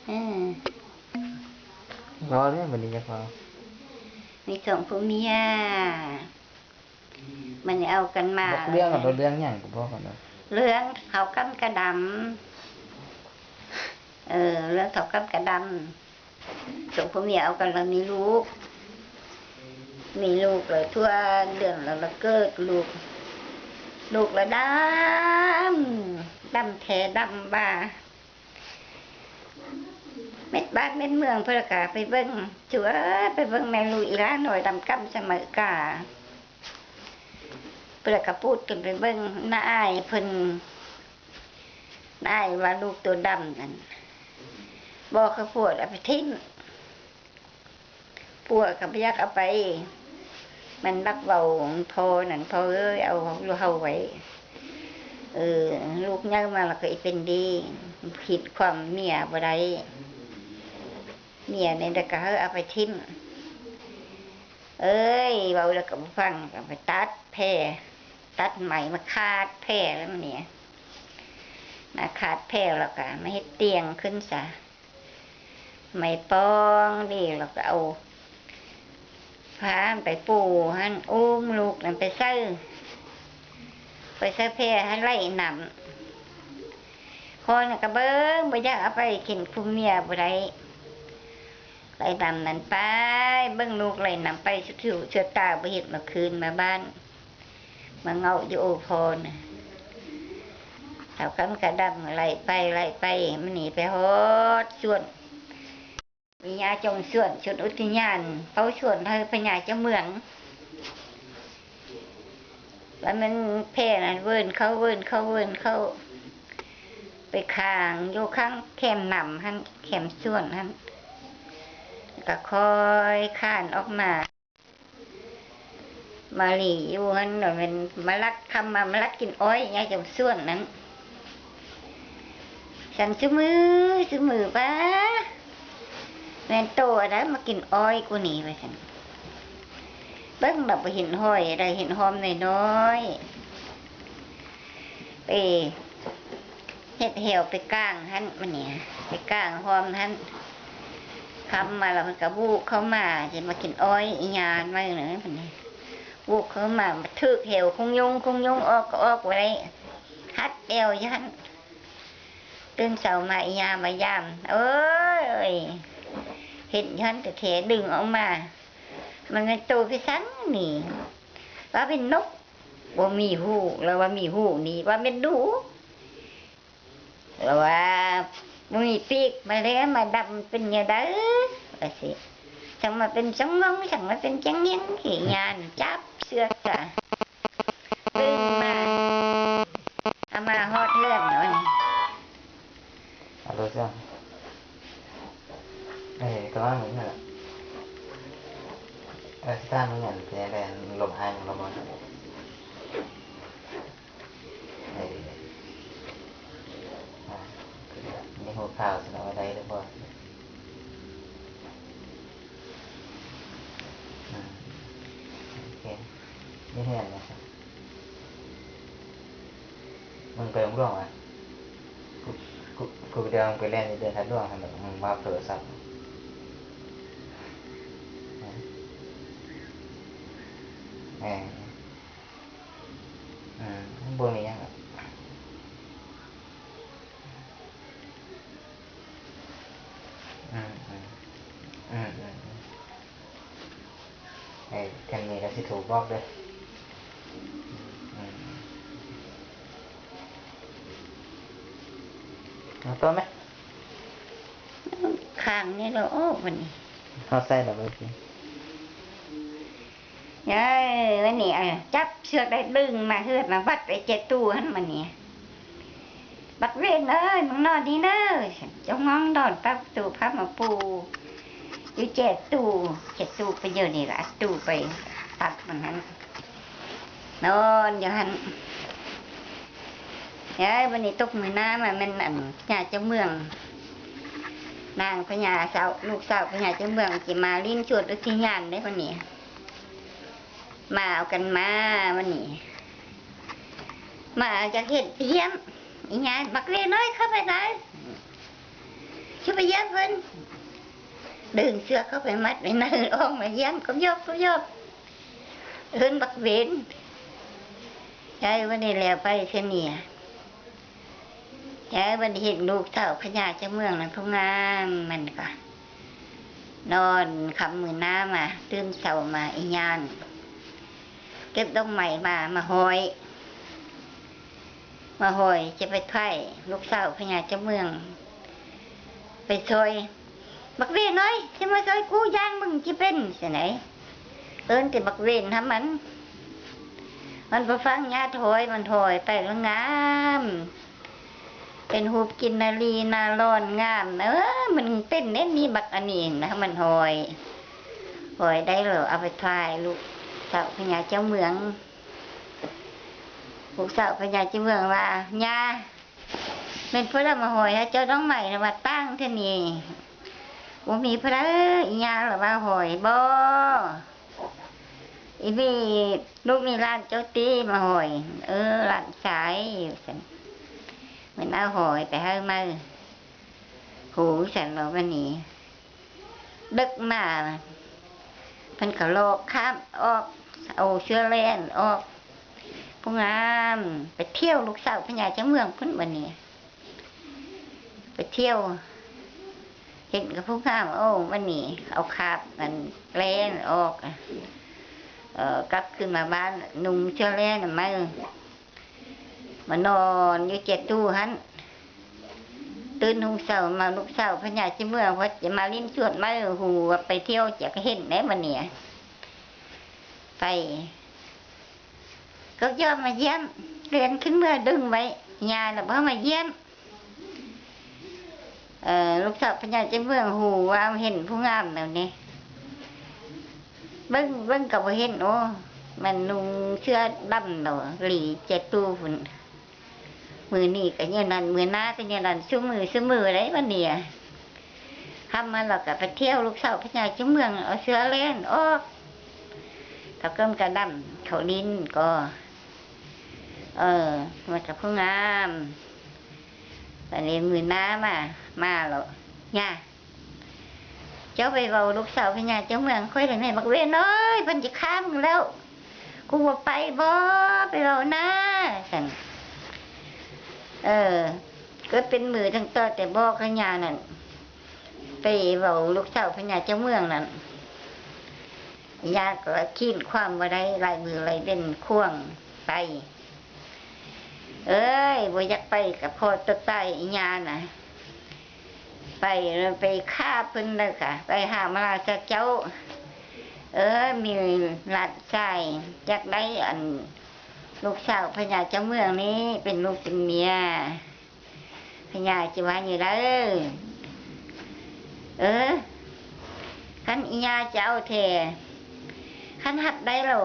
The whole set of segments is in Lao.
ເອີ ເວົ້າແລ້ວບັດນີ້ຢາກເວົ້າ ມີສອງຜົວເມຍ ມັນເອົາກັນມາ ບອກເລື່ອງ ເອົາເລື່ອງຫຍັງກໍບອກກັນເນາະ ເລື່ອງເຖົ້າກຳກະດຳ ເອີ ເລື່ອງເຖົ້າກຳກະດຳ. ສອງຜົວເມຍເອົາກັນລະມີລູກ ມີລູກລະທົ່ວເດືອນລະ ລະເກີດລູກ ລູກລະດຳ ດຳແທ້ດຳວ່າ ເມັດບ້ານເມັດເມືອງເພິ່ນລະກະໄປເບິ່ງ ສວຍໄປເບິ່ງແມ່ລູກອີ່ຫຼ້ານ້ອຍດຳກ້ຳສະເໝີກາ ເພິ່ນລະກະປູດກັນໄປເບິ່ງ ນ້າອ້າຍເພິ່ນ ອ້າຍວ່າລູກໂຕດຳນັ້ນ ບໍ່ ເຂົາຜົວເອົາໄປຖິ້ມ ຜົວກໍບໍ່ຢາກເອົາໄປ ມັນລັກເວົ້າພໍ່ນັ້ນ ພໍ່ເອີຍ ເອົາລູກເຮົາໄວ້ ເອີ ລູກໃຫຍ່ມາແລ້ວກໍອີເປັນດີ ຄິດຄວາມເມຍບໍ່ໄດ້ ເມຍນີ້ລະກໍໃຫ້ເອົາໄປຖິ້ມ ເອີຍ ເວົ້າແລ້ວກໍບໍ່ຟັງ ກໍໄປຕັດແພ້ ຕັດໄມ້ມາຂາດແພ້ແລ້ວມັນນີ້ ມາຂາດແພ້ແລ້ວກໍມາເຮັດຕຽງຂຶ້ນຊະ ໄມ້ປ່ອງດີ ແລ້ວກໍເອົາຜ້າໄປປູຫັ້ນ ອຸ້ມລູກນັ້ນໄປໃສ່ ໄປໃສ່ແພ້ໃຫ້ໄຫຼນ້ຳ ຂ້ອຍນັ້ນກໍເບິ່ງ ບໍ່ຢາກເອົາໄປກິນຜູ້ເມຍບໍ່ໄດ້ ໄຫຼນ້ຳນັ້ນໄປ ເບິ່ງລູກໄຫຼນ້ຳໄປ ສຸດຫູສຸດຕາບໍ່ເຫັນ ມາຄືນມາບ້ານ ມາເຫງົ້າຢູ່ໂອພອນ ເຖົ້າກຳກະດຳໄຫຼໄປ ໄຫຼໄປ ມັນໜີໄປຮອດສວນ ມີຍາເຈົ້າສວນ ສວນອຸທິຍານ ເຝົ້າສວນໃຫ້ພະຍາເຈົ້າເມືອງ ວ່າມັນແຜ່ນັ້ນ ເວີນເຂົ້າ ເວີນເຂົ້າ ເວີນເຂົ້າ ໄປຄ້າງຢູ່ຂ້າງແຄມນ້ຳຫັ້ນ ແຄມສວນຫັ້ນ ກະຄ່ອຍຄ້ານອອກມາ ມາຫຼີຢູ່ຫັ້ນ ວ່າແມ່ນມາລັກຄຳ ມາ ມາລັກກິນອ້ອຍຍາເຈົ້າສວນນັ້ນ. ຊັ້ນຊຸມື້ ຊຸມື້ ປາ ແມ່ນໂຕອັນໃດມາກິນອ້ອຍກູນີ້ ວ່າຊັ້ນ. ເບິ່ງລະບໍ່ເຫັນຫ້ອຍໃດ ເຫັນຫອມນ້ອຍໆ ໄປເຮັດແຫ້ວໄປກ້າງຫັ້ນ ມື້ນີ້ໄປກ້າງຫອມຫັ້ນ. ຄ່ຳມາລະເພິ່ນກະວຸກເຂົ້າມາ ຊິມາກິນອ້ອຍອີ່ຫຍັງໄວ້ເນີ ບາດນີ້ວຸກເຂົ້າມາ ຖືກແຫ້ວຄົງຍົງ ຄົງຍົງ ອອກກະອອກບໍ່ໄດ້ ຮັດແອວຢູ່ຫັ້ນ. ຕື່ນເຊົ້າມາອີ່ຫຍັງມາຢາມ ເອີຍ ເຫັນຢູ່ຫັ້ນແທ້ໆ ດຶງອອກມາ ມັນແມ່ນໂຕຄືສັງນີ້ ວ່າເປັນນົກ ບໍ່ມີຫູ ລະວ່າມີຫູນີ້ ວ່າແມ່ນໜູ ລະວ່າບໍ່ມີປີກ ມາແລ້ວມາດຳເປັນແນວໃດ ວ່າຊີ້ ຊ່າງມາເປັນຊ່າງງອງ ຊ່າງມາເປັນຈັ່ງຫຍັງ ຂີ້ຢ້ານ ຈັບເຊືອກ ດຶງມາ ເອົາມາຮອດເຮືອນ ເອົານີ້ ເອົາໂລດເຊືອກ ເອີ ກະວ່າເໝືອນນັ້ນແຫຼະ ເອີ ສະຖານທີ່ນັ້ນເປັນຈັ່ງໃດ ລົມຫາຍ ລົມ ເອີ ອ່າ ມີຫົວຂ່າວສະເໜີໄດ້ຫຼືບໍ່? ອືມ ໂອເຄ ມີເຮືອນນະ ມຶງໄປໂຮງຫຼວງຫວາ? ກູ ກູ ກູດຽວມຶງໄປແລ່ນຢູ່ເດີນທາດຫຼວງຫັ້ນດອກ ມຶງມາໂທລະສັບ ເອີ ອືມ ບໍ່ມີຫຍັງດອກ. ອືມ ອືມ ເອີ ຄັນມີກະຊິໂທບອກເດີ ອືມ ເອົາຕໍ່ແມະ ຄ້າງນີ້ລະ ໂອ້ ບັດນີ້ ເຮົາໃສ່ລະບັດນີ້. ເອີ ວັນນີ້ ເອີ ຈັບເຊືອກໄດ້ດຶງມາເຮືອນມາວັດໄວ້ເຈັດຕູ້ຫັ້ນ ມື້ນີ້ ບັກເວນເອີຍ ມຶງນອນນີ້ເດີ ເຈົ້າງອງນອນປາກຕູພາມາປູຢູ່ເຈັດຕູ້ ເຈັດຕູ້ໄປຢູ່ນີ້ລະ ຕູ້ໄປຕັດມັນຫັ້ນ ນອນຢູ່ຫັ້ນ. ເອີ ວັນນີ້ຕົກມື້ໜ້າມາແມ່ນ ອັນ ພະຍາເຈົ້າເມືອງ ນາງພະຍາສາວ ລູກສາວພະຍາເຈົ້າເມືອງ ຊິມາຫຼິ້ນສວນອຸທິຍານເດ້ ວັນນີ້. ມາເອົາກັນມາ ມື້ນີ້ ມາຢາກເຮັດພຽມ ອີ່ຫຍັງ ບັກເວນເອີຍ ເຂົ້າໄປໃສ ຊິໄປຢ້ຽມເພິ່ນ. ດຶງເຊືອກເຂົ້າໄປມັດໄວ້ໃນອ່ອງ ມາຢ້ຽມກອບຢອບກອບຢອບ. ເອີ້ນບັກເວນ. ຍາຍ ວັນນີ້ແລ້ວໄປເທື່ອນີ້. ຍາຍ ວັນເຫັນລູກສາວພະຍາເຈົ້າເມືອງນັ້ນ ຜູ້ງາມ ມັນກະນອນຄ່ຳມື້ໜ້າມາ ຕື່ນເຊົ້າມາ ອີຫຍັງ ເກັບດອກໄມ້ມາ ມາຫ້ອຍ ມາຫ້ອຍ ຈະໄປຖ່າຍລູກສາວພະຍາເຈົ້າເມືອງ ໄປຊ່ອຍ. ບັກເວນເອີຍ ຈະມາຊ່ອຍກູຢ່າງ ມຶງຊິເປັນຊັ້ນໃດ. ເອີ້ນແຕ່ບັກເວນຫາມັນ ມັນບໍ່ຟັງຍາຖອຍ ມັນຖອຍໄປລະງາມ ເປັນຮູບກິນນາລີນາລອນງາມ. ເອີ ມັນເປັນເດ້ນີ້ ບັກອັນນີ້ນະ ມັນຫ້ອຍ ຫ້ອຍໄດ້ແລ້ວ ເອົາໄປຖ່າຍລູກສາວພະຍາເຈົ້າເມືອງ. ລູກສາວພະຍາເຈົ້າເມືອງວ່າ ຍ່າ ແມ່ນຜູ້ໃດມາຫ້ອຍໃຫ້ເຈົ້າດອກໄມ້ນະ ມາຕາງແທ້ນີ້? ບໍ່ມີຜູ້ໃດ. ອີຫຍັງລະວ່າຫ້ອຍບໍ? ອີນີ້ລູກນີ້ຫຼານເຈົ້າຕິມາຫ້ອຍ? ເອີ ຫຼານຊາຍ ວ່າຊັ້ນ. ແມ່ນເອົາຫ້ອຍໄປໃຫ້ໃໝ່ ຫູຊັ້ນເນາະ. ບັດນີ້ ດຶກມາ ເພິ່ນກະລອກຄາບອອກ ເອົາເສື້ອແລ່ນອອກ ຜູ້ງາມ ໄປທ່ຽວລູກສາວພະຍາເຈົ້າເມືອງພຸ້ນ. ບັດນີ້ໄປທ່ຽວ ເຫັນກັບຜູ້ງາມ ໂອ້ ບັດນີ້ເອົາຄາບອັນແລ່ນອອກ ເອີ ກັບຄືນມາບ້ານ ນຸ່ງເສື້ອແລ່ນໃໝ່ ມານອນຢູ່ເຈັດຕູ້ຫັ້ນ. ຕື່ນຮຸ່ງເຊົ້າມາ ລູກສາວພະຍາເຈົ້າເມືອງ ເພິ່ນຈະມາຫຼິ້ນສວນໄມ້ຫູ ວ່າໄປທ່ຽວ ຈະເຫັນໄດ໋ບັດນີ້ ໄປ ກໍຢອກມາຢ້ຽມ ແລ່ນຂຶ້ນເມືອດຶງໄວ້ ຍ່າລະບໍ່ມາຢ້ຽມ. ເອີ ລູກສາວພະຍາເຈົ້າເມືອງຫູວ່າເຫັນຜູ້ງາມແລ້ວນີ້ ເບິ່ງ ເບິ່ງກໍບໍ່ເຫັນ. ໂອ້ ມັນນຸ່ງເສື້ອດຳດອກ ຫຼີເຈັດຕູ້ພຸ້ນ. ມື້ນີ້ກໍແນວນັ້ນ ມື້ໜ້າກໍແນວນັ້ນ ຊຸມື້ ຊຸມື້ໄດ໋ບັດນີ້. ຄ່ຳມາແລ້ວກໍໄປທ່ຽວ ລູກສາວພະຍາເຈົ້າເມືອງເອົາເສື້ອແລ່ນອອກ ເຂົາກໍມາກະດຳ ເຂົາຫຼິ້ນກໍ ເອີ ມັນກໍຜູ້ງາມ. ບັດນີ້ມື້ໜ້າມາ ມາແລ້ວ ຍ່າ ເຈົ້າໄປເວົ້າລູກສາວພະຍາເຈົ້າເມືອງຂ້ອຍໄດ້ແມ່ ບັກເວນເອີຍ ເພິ່ນຈະຂ້າມແລ້ວ ກູບໍ່ໄປບໍ ໄປເວົ້ານາ ຊັ້ນ. ເອີ ກໍເປັນມື້ຕັ້ງຕໍ່ແຕ່ບອກກັບຍ່ານັ້ນ ໄປເວົ້າລູກສາວພະຍາເຈົ້າເມືອງນັ້ນ ຍາກໍຂີນຄວາມບໍ່ໄດ້ ຫຼາຍມື້ຫຼາຍເວັນຂວາງໄປ. ເອີຍ ບໍ່ຢາກໄປກໍພໍຕົວຕາຍ ອີຫຍັງນະ ໄປ ໄປຂ້າເພິ່ນແລ້ວກະໄປຫາມະລາຊາເຈົ້າ. ເອີ ມີຫຼານຊາຍຢາກໄດ້ອັນລູກສາວພະຍາເຈົ້າເມືອງນີ້ເປັນລູກເປັນເມຍ. ພະຍາຊິວ່າຢູ່ໃດ ເອີ ຄັນອີຫຍັງຈະເອົາແທ້ ຄັນຮັບໄດ້ແລ້ວ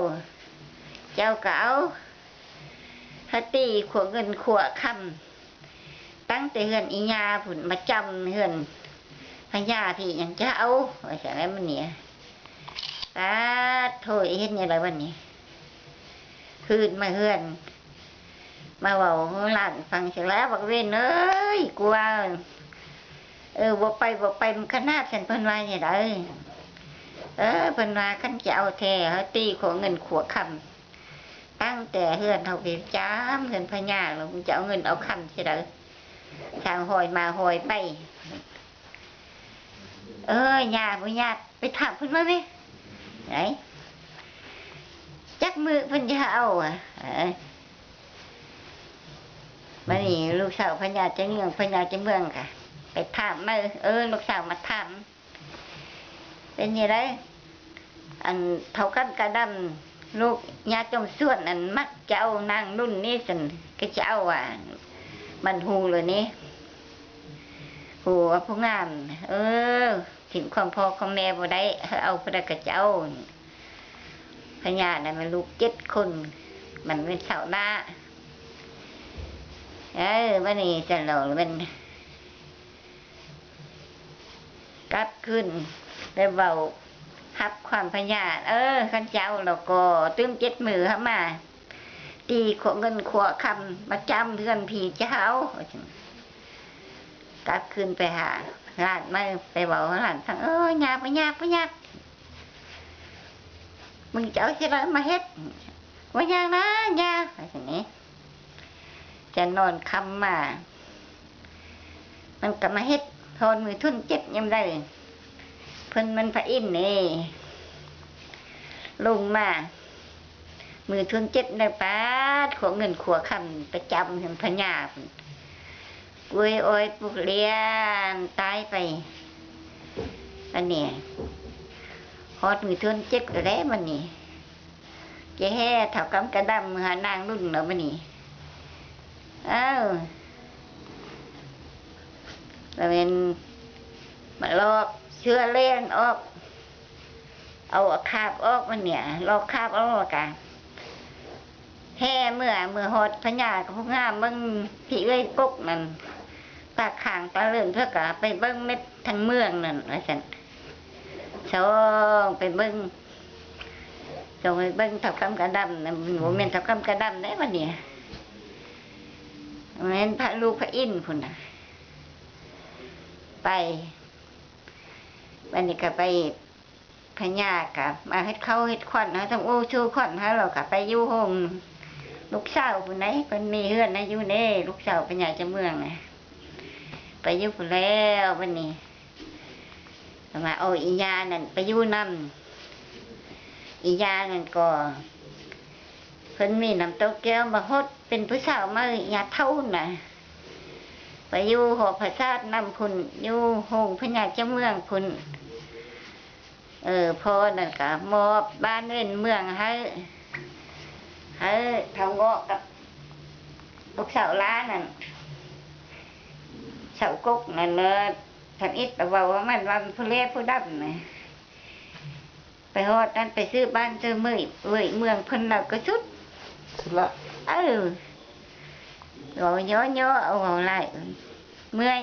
ເຈົ້າກໍເອົາ ຫາຕີຂົວເງິນຂົວຄຳ ຕັ້ງແຕ່ເຮືອນອີຫຍັງພຸ້ນ ມາຈຳເຮືອນພະຍາພີ້ ຍັງຈະເອົາ ວ່າຊັ້ນແຫຼະ. ມື້ນີ້ ປາດໂທ້ ເຮັດແນວໃດບັດນີ້ ຄືນມາເຮືອນ ມາເວົ້າໃຫ້ຫຼານຟັງຊີ້ແລ້ວ ບັກເວນເອີຍ ກູວ່າ ເອີ ບໍ່ໄປ ບໍ່ໄປ ມັນຂະໜາດຊັ້ນ ເພິ່ນວ່າແນວໃດ. ເອີ ເພິ່ນວ່າຄັນຈະເອົາແທ້ ເຮົາຕີຂົວເງິນຂົວຄຳ ຕັ້ງແຕ່ເຮືອນເຮົາໄປຈຳເຮືອນພະຍາ ແລ້ວມັນຈະເອົາເງິນເອົາຄຳຊີ້ໃດ ຊ່າງຫອຍມາຫອຍໄປ. ເອີຍ ຍ່າບໍ່ຍາກ ໄປຖາມເພິ່ນມາແມ້ ໄດ້ ຈັກມື້ເພິ່ນຈະເອົາ ອະ ເອີ ບັດນີ້ລູກສາວພະຍາເຈົ້າເມືອງ ພະຍາເຈົ້າເມືອງກະໄປຖາມມາ ເອີ ລູກສາວມາຖາມ ເປັນຈັ່ງໃດ ອັນເຖົ້າກັນກະດຳ ລູກຍາຈອມສວນ ອັນມັກຈະເອົານາງນຸ່ນນີ້ຊັ້ນ ກໍຈະເອົາ ອາ ມັນຮູ້ແລ້ວນີ້ ຮູ້ວ່າຜູ້ງາມ ເອີ ຖິ້ມຄວາມພໍ່ຄວາມແມ່ບໍ່ໄດ້ ໃຫ້ເອົາຜູ້ໃດກໍຈະເອົາ. ພະຍານະ ມັນລູກເຈັດຄົນ ມັນເປັນສາວໜ້າ ເອີ ບັດນີ້ຊັ້ນແລ້ວ ມັນ ກັບຄືນໄປເວົ້າຮັບຄວາມພະຍາ ເອີ ຄັນເຈົ້າແລ້ວກໍຕື່ມເຈັດມື້ຫາມາ ຕີຂົວເງິນຂົວຄຳ ມາຈຳເຮືອນພີ້ເຈົ້າ ວ່າຊັ້ນ. ກັບຄືນໄປຫາຫຼານໃໝ່ ໄປເວົ້າໃຫ້ຫຼານຟັງ ເອີ ຍ່າ ບໍ່ຍາກ ບໍ່ຍາກ ມຶງຈະເອົາຊິໄດ້ມາເຮັດ ບໍ່ຍາກນະຍ່າ ວ່າຊັ້ນນີ້. ຈະນອນຄ່ຳມາ ມັນກໍມາເຮັດ ຮອດມື້ທີເຈັດຍາມໃດ ເພິ່ນມັນພະອິນເດ້ ລົງມາ ມື້ທີເຈັດໄດ້ປາດ ຂົວເງິນຂົວຄຳ ໄປຈຳເຮືອນພະຍາພຸ້ນ ກ້ວຍອ້ອຍປູກລຽນຕາຍໄປ. ອັນນີ້ ຮອດມື້ທີເຈັດກໍແລ້ວບັດນີ້ ຈະແຫ່ເຖົ້າກຳກະດຳ ຫານາງລຸນແລ້ວບັດນີ້ ເອີ ລະແມ່ນມາລອກເຊື້ອແລ່ນອອກ ເອົາຄາບອອກ ບັດນີ້ລອກຄາບອອກ ລະກະແຫ່ເມືອ ເມືອຮອດພະຍາກັບຜູ້ງາມ ເບິ່ງທີ່ເອື້ອຍກົກນັ້ນ ຕາຄ້າງຕາເລີນ ເພິ່ນກະໄປເບິ່ງເມັດທັງເມືອງນັ້ນ ວ່າຊັ້ນ ສ່ອງໄປເບິ່ງ ສ່ອງໄປເບິ່ງເຖົ້າກຳກະດຳນະ ບໍ່ແມ່ນເຖົ້າກຳກະດຳເດ້ບັດນີ້ ແມ່ນພະລູກພະອິນພຸ້ນນະ ໄປ ບັດນີ້ກໍໄປ ພະຍາກໍມາເຮັດເຂົ້າເຮັດຂວັນໃຫ້ ທັງໂອ້ຊູຂວັນໃຫ້ ລາວກໍໄປຢູ່ໂຮງລູກສາວພຸ້ນໃດ ເພິ່ນມີເຮືອນໃຫ້ຢູ່ເດ້ ລູກສາວພະຍາເຈົ້າເມືອງນະ ໄປຢູ່ພຸ້ນແລ້ວ ບັດນີ້ກໍມາເອົາອີ່ຍ່ານັ້ນໄປຢູ່ນຳ ອີ່ຍ່ານັ້ນກໍ ເພິ່ນມີນ້ຳເຕົ້າແກ້ວມາຮອດ ເປັນຜູ້ສາວໃໝ່ຍາເຖົ້ານະ ໄປຢູ່ຫໍພະສາດນຳພຸ້ນ ຢູ່ໂຮງພະຍາເຈົ້າເມືອງພຸ້ນ ເອີ ພໍ່ນັ້ນກະມອບບ້ານເປັນເມືອງໃຫ້ ໃຫ້ເຖົ້າເງາະກັບລູກສາວຫຼ້ານັ້ນ ສາວກົກນັ້ນເລີຍ ທຳອິດເວົ້າວ່າມັນວ່າຜູ້ແລຜູ້ດຳນະ. ໄປຮອດນັ້ນໄປຊື້ບ້ານຊື້ເມືອງ ເອີຍ ເມືອງເພິ່ນລະກໍສຸດ ສຸດລະ ເອີ ເວົ້າຍໍ້ໆ ເອົາເວົ້າຫຼາຍ ເມື່ອຍ